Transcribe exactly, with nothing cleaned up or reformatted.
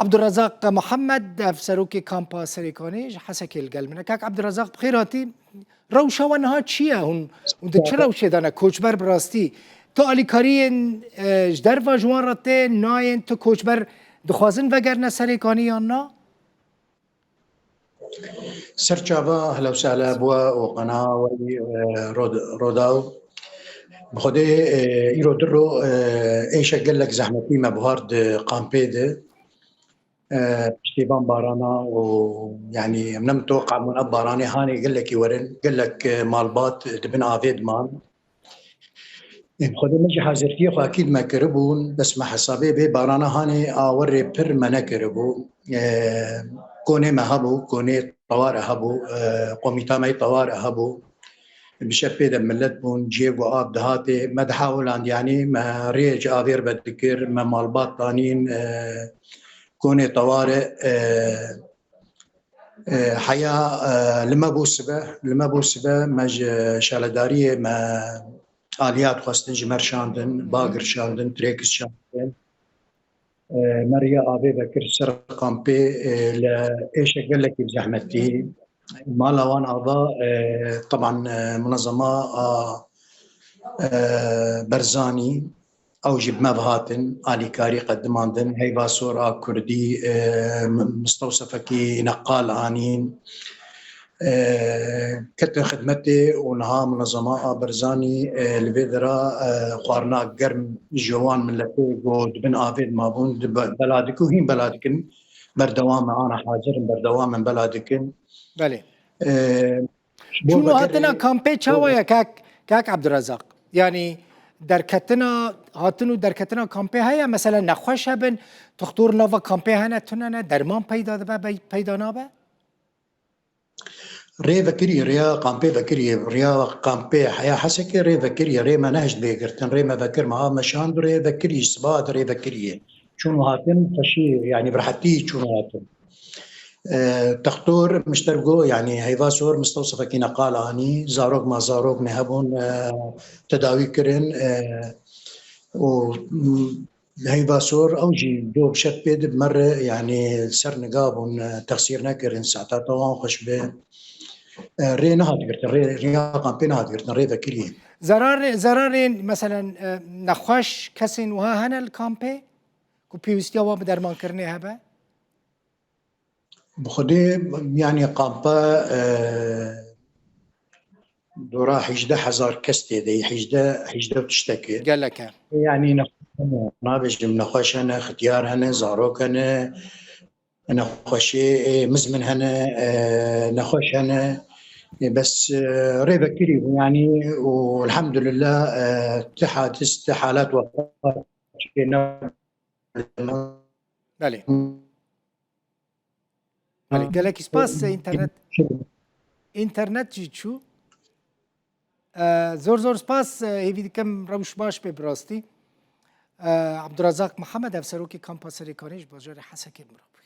Abdurrezaq Muhammed, ev serokê kampa Serêkanê ji Hesekê li gel min e. Kak Abdurrezaq, bi xêr hatî. Rewşa we niha çi ye? Hûn, hûn di çi rewşê de ne? Koçber bi rastî, tu alîkariyên, e, ji derva ji wan re tê, nayên, tu koçber dixwazin vegerine Serêkanî yan na? Ser çava, ehla û sehla bi we û qenaa we, e, Rod-, Rodaw. Bi Xwedê, e, îro du ro, e, êşek gelek zehmetî me buhar di kampê de. E, piştî van barana û, yanî, em nemitoqebûn ev baranê hanê gelekî werin, gelek, e, malbat di bin avê diman. Ê, bi Xwedê me jî hazirtiyê xwe ekîd me kiribûn, bes me hesabê bê barana hanê awerê pir me nekiribû. Ê, konê me hebû, konê teware hebû, ê, komîta me yê teware hebû. Bi şepê de milet bûn, cihê ku av dihatê, me dihewiland, yanî me rê ji avê re vedikir, me malbat danîn, ê, konê teware, ê, E, heya, e, li me bû sibe, li me bû sibe, me ji şaledariyê me aliyat xwestin, ji me re şandin, bagir şandin, trêkis şandin. E, me riya avê vekir ser kampê, e, li êşek gelekî bi zehmetî. Mala wan ava, e, teban, e, munezema a, e, Berzanî, Ew jî bi me ve hatin, alîkarî qedimandin, Heyva Sor a Kurdî, e, m-, mistewsefekî neqal anîn, e, ketin xidmetê û niha munezema a Berzanî, e, li vê dera, e, xwarina germ ji wan miletê ku di bin avê de mabûn, di be-, bela dikin û hîn bela dikin, berdewam e, ana hazir in, berdewam in bela dikin. Belê. E, Çûn û hatina kampê çawa ye, kak, kak Abdurezak? Yanî derketina, hatin û derketina kampê heye? Mesela nexweş hebin, doktor nava kampê hene, tune ne, derman peyda dibe, bey-, peyda nabe? Rê vekirî, rêya kampê vekirî, rêya kampê heya Hesekê rê vekirî, rê me nehişt bê girtin, rê me vekir, me av me şand, rê vekirî, siba de rê vekirî. Çûn û hatin xweşî, yanî bi rehetî çûn û hatin. E, textor mişter go, yanî Heyva Sor mistewsefekî neqal anî, zarok ma zarok ne hebûn, e, tedawî kirin, e, û, m, Heyva Sor ew jî do bi şek pê di bi me re, yanî ser niga bûn, e, texsîr nekirin, saeta te wan xweş be. E, rê nehat girtin, rê, rêya kampê nehat girtin, rê vekirî. Zerarê-, zerarên, meselen, e, nexweş kesên wiha hene li kampê ku pêwîstiya wan bi dermankirinê hebe? Bi Xwedê, yanî kampa, e, dora hejdeh hezar kes tê de, hejdeh, hejdeh û tiştekê. Gelek e. Yanî nexweş hene, nabêjim nexweş hene, xitiyar hene, zarok hene, nexweşê, e, mizmin hene, e, nexweş hene. E, bes, e, rê vekirî bû, yanî û elhamdulillah, e, ti hadis, ti halat wefat çêne. Belê. Belê, gelekî spas, e, înternet, înternet jî çû. E, zor zor spas, e, hêvî dikim rewş baş be bi rastî. E, Abdurazak Mihemed, ev serokê kampa Serêkanê ji bajarê Hesekê min re bû.